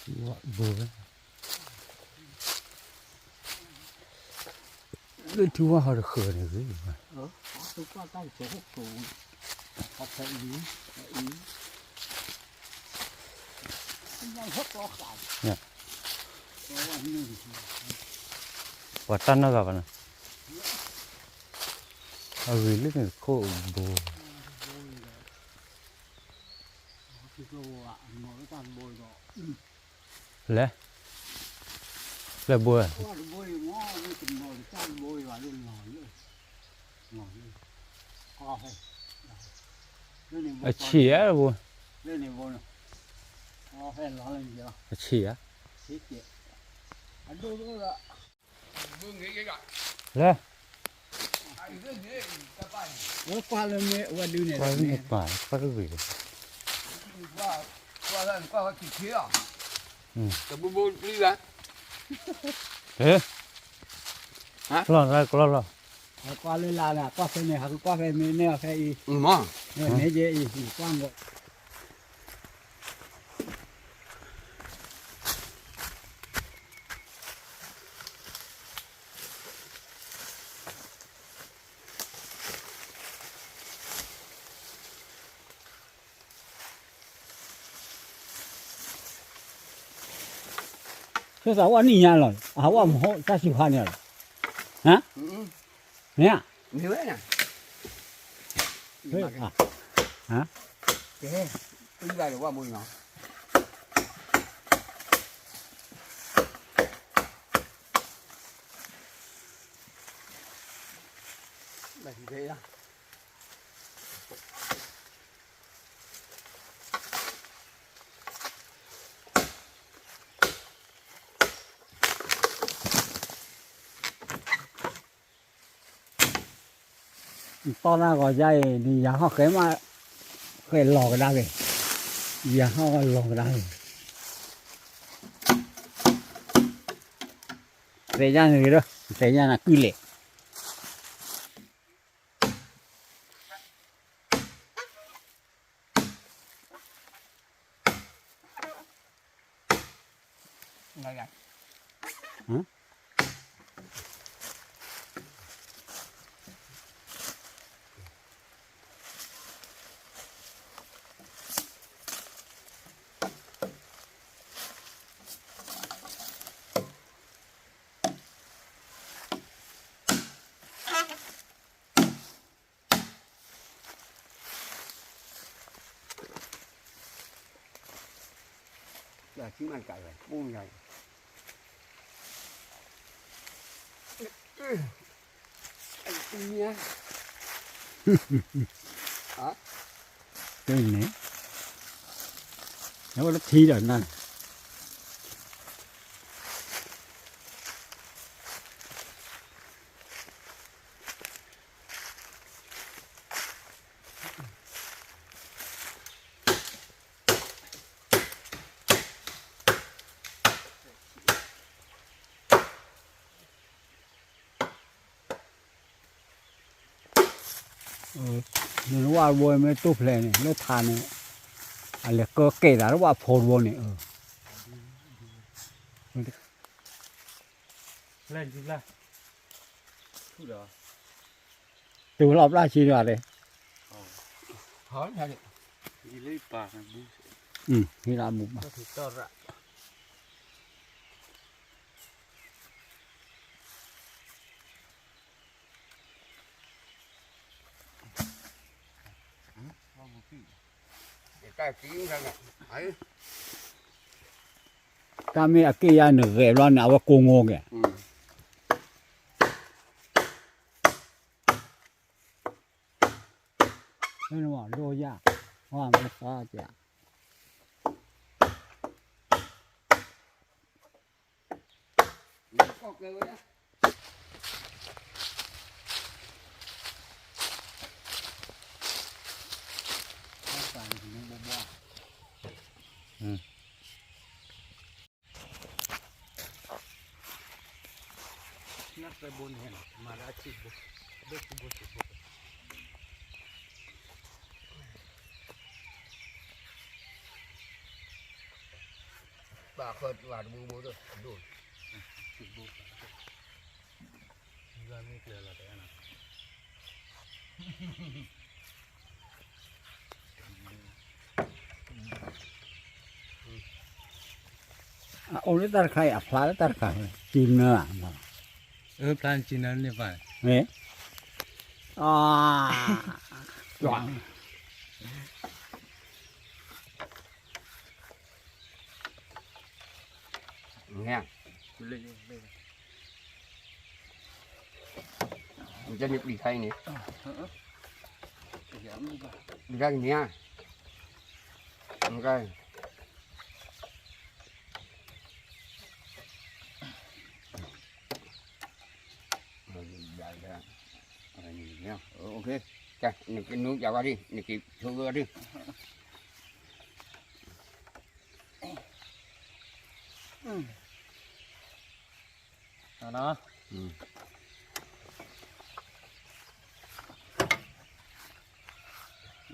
ဘိဝဲ, လၢထံဝါဟီတဃၢၤန့ၣ်ဂ့ၤ, ပှၤတၢ်နီၢ်ဂၤဘၣ်နီၤ, အဂ့ၤလၢန့ၣ်ခိၣ်ဘိ လဲၤ, လဲၤဘိ, အဆံးဧါဘိ, အဆံးဧါ, လဲၤ, ကွၢ်လၢမ့ၢ်ဝဲဒုန့ၣ်, ကွၢ်လၢမ့ၢ်ပာ်, ကွၢ်လၢဂ့ၤ, တဘိဘိပျံၤဘၣ်, ဟဲ, ကျီၢ်လီၤ, ကျီၢ်လီၤ, ကွၢ်လၢလာ်န့ၣ် ကွၢ်ဖဲန့ၣ် ဟးကွၢ်ဖဲမ့ၢ်န့ၢ်အီၤဖဲအံၤ, န့ၣ်က့အံၤ ကွၢ်မီၤ ဖဲသးဝဲနံၣ်ညါလီၤ, အဝဲမဟိတၢ်စူၤခါန့ၣ်လီၤ, ဟါ, မ့ၢ်ဧါ, မ့ၢ်ဝဲ, ဟါ, ကဲ, ပဘၣ်ဒီးဝဲမူနီၤ ဘၣ်ဟံးဖဲအံၤလီၤ, တီၢ်နၢ်ဂီၤယါအံၤ ဒ်ယၤဟီၣ်ဃဲမး, ဃဲလီၤကဒါက့ၤ, ယၤဟီၣ်လီၤကဒါက့ၤ, သဲညါန့ၣ်ဂ့ၤဒီး သဲညါနၤကုၢ်လဲၣ် န့ၣ်, အဝဲတထံဒီးနၤ နဝၣ်တဘိမ့ၢ်တိၢ်ဖျဲးန့ၣ် လၢထးန့ၣ် အလဲၤကၢကဲးသးလၢဝၣ်ဖိတဘိန့ၣ် တုၤလီၤပျၢ်ဆံဒီးလဲၣ်, ဟ့ၣ်လၢအဘူးဘၣ်, တၢ်မ့ၢ်အက့ၢ်ယါနဂဲၤဘျီန့ၣ် အဝဲကိးငိက့ၤ ဒိယၢ်, ဝါမ့ၢ်သီက့ၤ, နၢ်သၢဘိန့ၣ် မၤဒၣ်ဆံဘိ, ဘိဆံဘိဆံဘိ. ဘၣ်ဃၢတဘိဘိဒီး အဒိၣ် အအိၣ်လၢတၢ်တခါအံၤ အဖျါလၢတၢ်တခါ ကံနၢ, အဖျါကံနၢန့ၣ်ပၣ်, အ နကန့ၣ်ပျံၤခါအံၤန့ၣ်, ပျံၤခါကန့ၣ်ဧါ, နက နကနူၤပျးဝဲဒၣ်, နကဆိဝဲဒၣ်,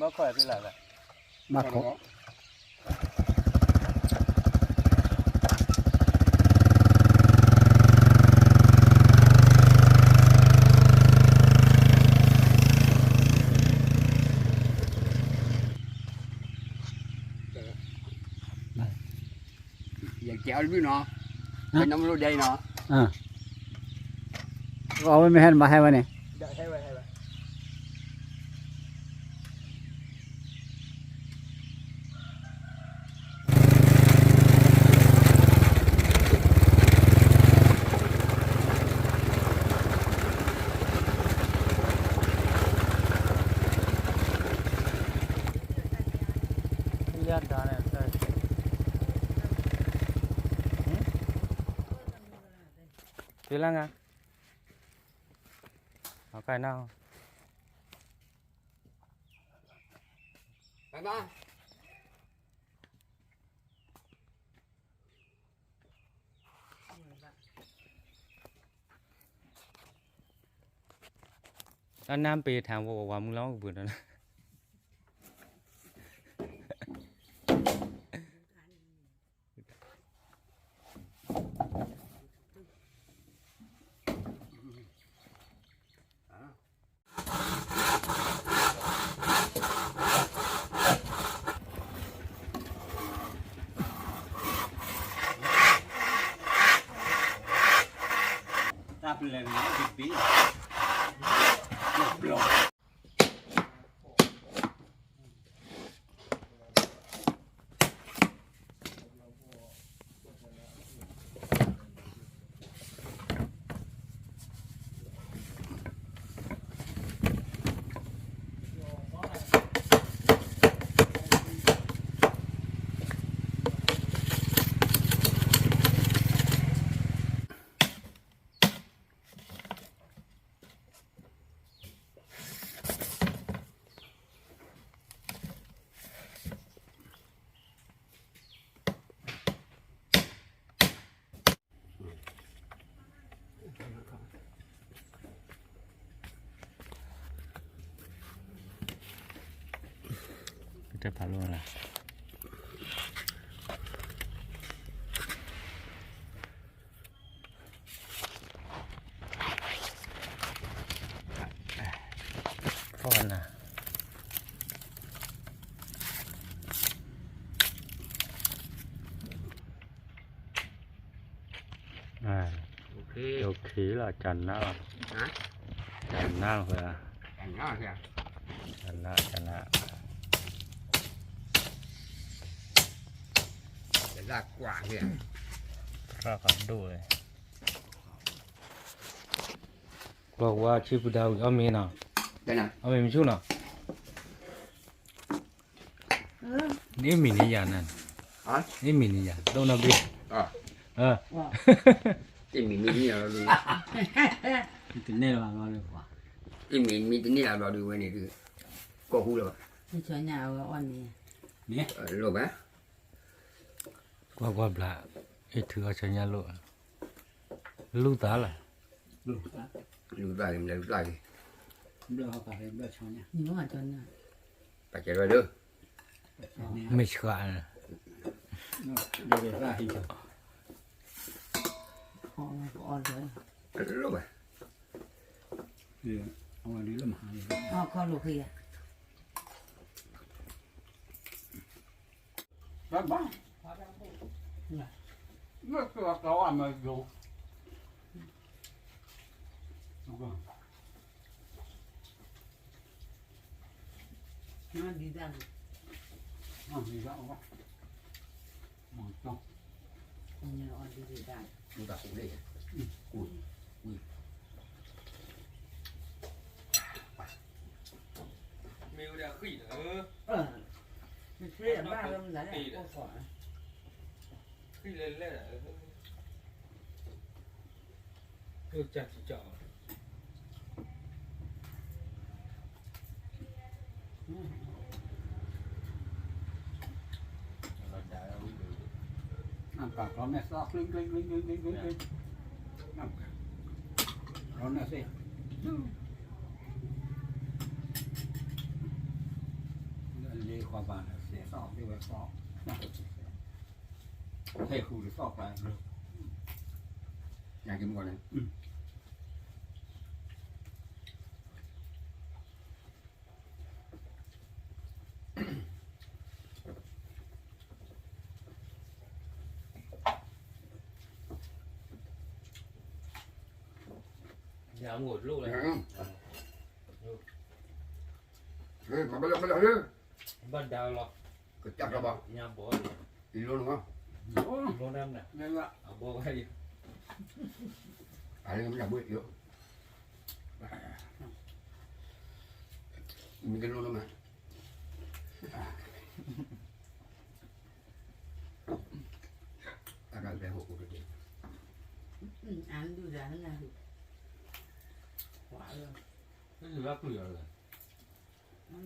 ဘၣ်ခိၣ်ဖဲလဲၣ်, ဘၣ်ခိၣ် ယကဲအီၤတဘျုးနီၤ, နီၤမလိဒဲးနီၤ, အဝဲမ့ၢ်ဟဲနမၤဟဲဝဲန့ၣ် ကလၢ်ငါ, အကဲနီၤ, တၢ်နၢ်ပ့ၤထၣ်ဝဲဝဲမုၢ်လီၤကပၢၤဒီး တၢ်ပလဲၤန့ၣ် တၢ်ဖးလိၣ်လၢ ဖီနၤ โอเค โอเคလီၤ ကနၣ်လီၤ ကနၣ်လီၤ ကနၣ် ကနၣ် ကနၣ် ကွၢ်ကဒိၣ် ကွၢ်ကွၢ် ဆံပူၤဒၣ်ဝံၤ အီၣ်မ့ၤနီၤ အီၣ်မ့ၤမ့ၢ်ဆူၣ်နီၤ န့ၣ်မံၤန့ၣ်ယၤနၤ န့ၣ်မံၤန့ၣ်ယၤ ဒိၣ်နီၢ်ဘ့ၣ် တမံၤမံၤတန့ၢ်လီၤဘျီဒုး တမံၤမံၤတန့ၢ်လီၤဘျီဒုးဝဲန့ၣ်ဒုး ကီၢ်ဟူလီၤဘၣ် လိၣ်ဘၣ် ကွၢ်ကွၢ်ဘျး အ့ၣ်ထုးအီၣ်ဆၢညါလိၣ် လူၢ်သးလီၤ လူၢ်သးဂ့ၤ မလဲၤလူၢ်သးဂ့ၤ ပာ်ကဲဝဲဒၣ် မ့ၢ်ဆှး ဒီးသၣ်ဟံး, အီၣ်လၢ, အဝဲဒ်လၢမဟါ, အီၣ်ခီၣ်လိာ်ဃံ, ဘၣ်ဘၣ်, မ့ၢ်ကီးကီးအမ့ၢ်ယိၤ, ဒ်တၢ်, ဒ်တၢ်, မ့ၢ်အီၤဒ်တၢ်, မ့ၢ်တၢ်ကူၣ်လၢ, ကူၣ်, ဝံၤ, မ့ၢ်ဝဲဒၣ်ဃံၣ်လီၤ, မ့ၢ်ဘၣ်လၢမနုၤလဲၣ်, ဃံၣ်လဲၣ်လဲၣ်, ကၢ်ကၢ်, နပာ်ကျီမဲာ်သီ ကျ့ကျ့ကျ့ကျ့ကျ့ကျ့, ကျီမဲာ်သီ, လ့ဃီပၤန့ၣ် သဲသီသ့ဝဲသီ, ဟဲဃုာ်တသီပှၤ, ညါက့ၤမ့ၢ်န့ၣ် ညၣ်မ့ၢ်လိၣ်လဲၣ်, ဘၣ်ဒါလီၤ, ကစၢ်ကဘၣ်, ညၣ်ဘီ, အံၤလိၣ်န့ၣ်, လိၣ်န့ၣ်, အဘီဝဲအံၤ, အလၢညၣ်ဘီအံၤ, မ့ၢ်ကလိၣ်န့ၣ်မး အတၢ်ဘဲဟိၣ်အိၣ်တက့ၢ်, အဒုၣ်ဒါလၢနၤဒုၣ်, ပှၤလၢ, လၢပျုၢ်လီၤလၢ, နၤ ဝံၤ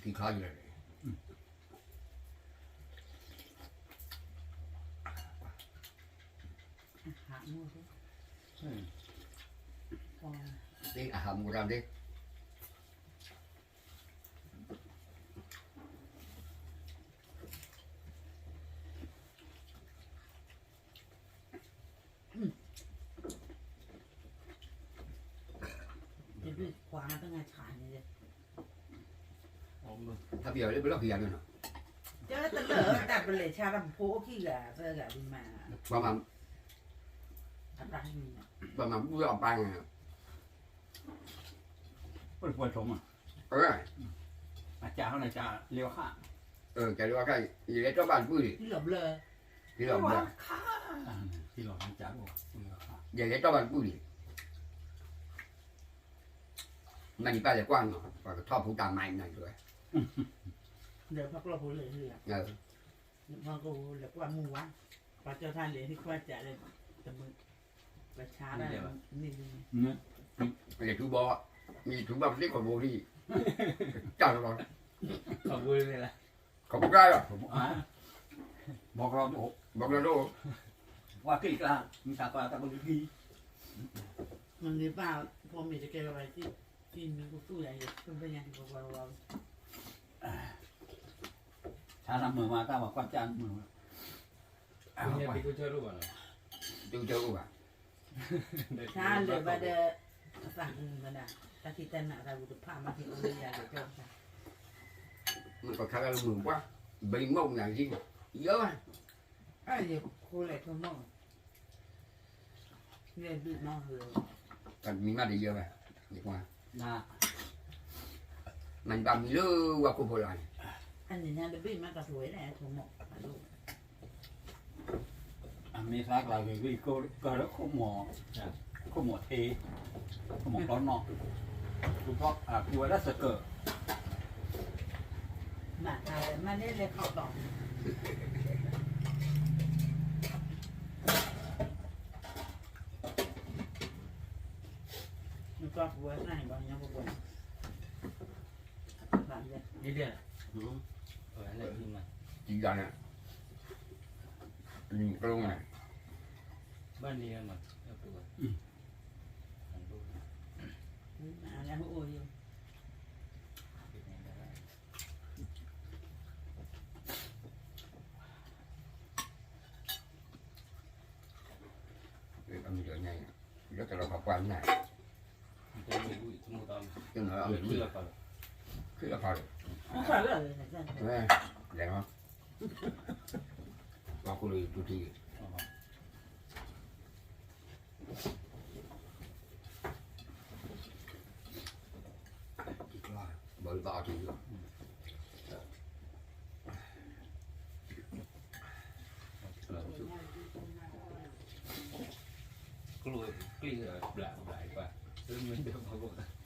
ခံခါယဲၢ်န့ၣ်, သ့အဟးမူရၣ်သ့ တဘ့ၣ်ကွၢ်တၢ်ငါဆးန့ၣ်, ဟးပယီၤလၢပလီၢ်ခံဂၤန့ၣ်နီၤ, တလၢတၢ်ပလဲၤဆါတၢ်ပဖိအိၣ်ခံဂၤသၢဂၤဒ်မး, ပှၤမၤဘူၣ်လီၤအပၢ်န့ၣ်, ပှၤထိးမး, အကးဟီၣ်န့ၣ်ကးလ့ဝါခါ, ကးလ့ဝါခါ, ယလဲၤတီၢ်ဘၣ်တပုၢ်န့ၣ်, လီၤဘျၢ, လီၤဘျၢ, ယလဲၤတီၢ်ဘၣ်တပုၢ်န့ၣ်, မ့ၢ်နပၢ်လဲၤကွၢ်နီၤ ပှၤကထီၣ်ဖိတၢ်မၤနၤယဝဲ, ဒီးဖးကျီၢ်ဖိလဲၤဟံၣ်, ဖးကျီၢ်ဖိလဲၤကွၢ်မုၢ်ဝါ, ပှၤကၠီထါလဲၤဟံၣ်ခွါစးလဲၣ်, တမုာ်, ပဆါတၢ်န့ၣ်, လဲၤထူဘီ, မ့ၢ်ထူဘီပသ့ၣ်ခီၣ်ဖိဟံၣ်, တၢ်လီၤ, ခီၣ်ဖိကျါလီၤ, ဘီကလီဒိၣ်, ဘီကလီဒိၣ်, ပှၤက့ၢ်ကျါ, မ့ၢ်သးပှၢ်တၢ်ကလုၢ်ခံ မ့ၢ်ဘၣ်, ဖိမ့ၢ်တကဲဘၣ်, တံၢ်မံၤကသူၣ်ယၤယဲၢ်, ဖဲညါကပၤပၤ, ဆါတၢ်မုာ်မး တၢ်မၤကွၢ်ကၢ်မုာ်, တကဲအိၣ်ဘၣ်, ဆါလၢၤဘၣ်ဒီး, အသးမုာ်မးဒၣ်, တၢ်ခံတၢ်နးအသးဝံၤတဖၣ်မး က့ၤအိၣ်လၢယၤလၢၤကၠီၣ်တၢ်, မ့ၢ်ကခါလၢမုာ်ပှၢ်, ဘံမုၢ်နၤယံၤ, ယဲၢ်ဘၣ်, ယခိၣ်လဲၤထီၣ်မီၢ် တၢ်မံၤမးတယၢဘၣ်, ယကွၢ်, မ့ၢ်ဘၣ်မံၤလၢဝဲခိၣ်ဖိလီၤန့ၣ်, အန့ၣ်ညါတဘ့ၣ်မးကထူဝဲလဲၣ် အထူမီၢ် အဒိၣ် အမ့ၢ်သးကျါဂ့ၤဂ့ၤ ကလၢခိၣ်မီၢ်, ခိၣ်မီၢ်ထ့, ခိၣ်မီၢ်ကျီနီၣ်, ကူဝဲဒၣ်စကၢၢ်, မၤတၢ်ဝဲမၤန့ၢ်လဲၤခီတီၢ်, နကွၢ်ပဝဲသ့ၣ်န့ၣ်ဘၣ် ညါပပှဲၤန့ၣ် ဒ်လဲၣ်, တံၤဒၣ်န့ၣ်, နံၤကျိန့ၣ်, ဘၣ်န့ၣ်မး, လၢတၢ်လီၢ်ဖးပှၢ်န့ၣ်, တၢ်လီၢ်ဖးပှၢ်, လဲၤနီၤ, ပှၤခိၣ်လၢတူၢ်ထံ, ဘၣ်ဘၣ်အီၤထံလီၤ, ကျိၣ်ကျံၣ်ဘျးဘျးပှၤ, မ့ၢ်တမၤ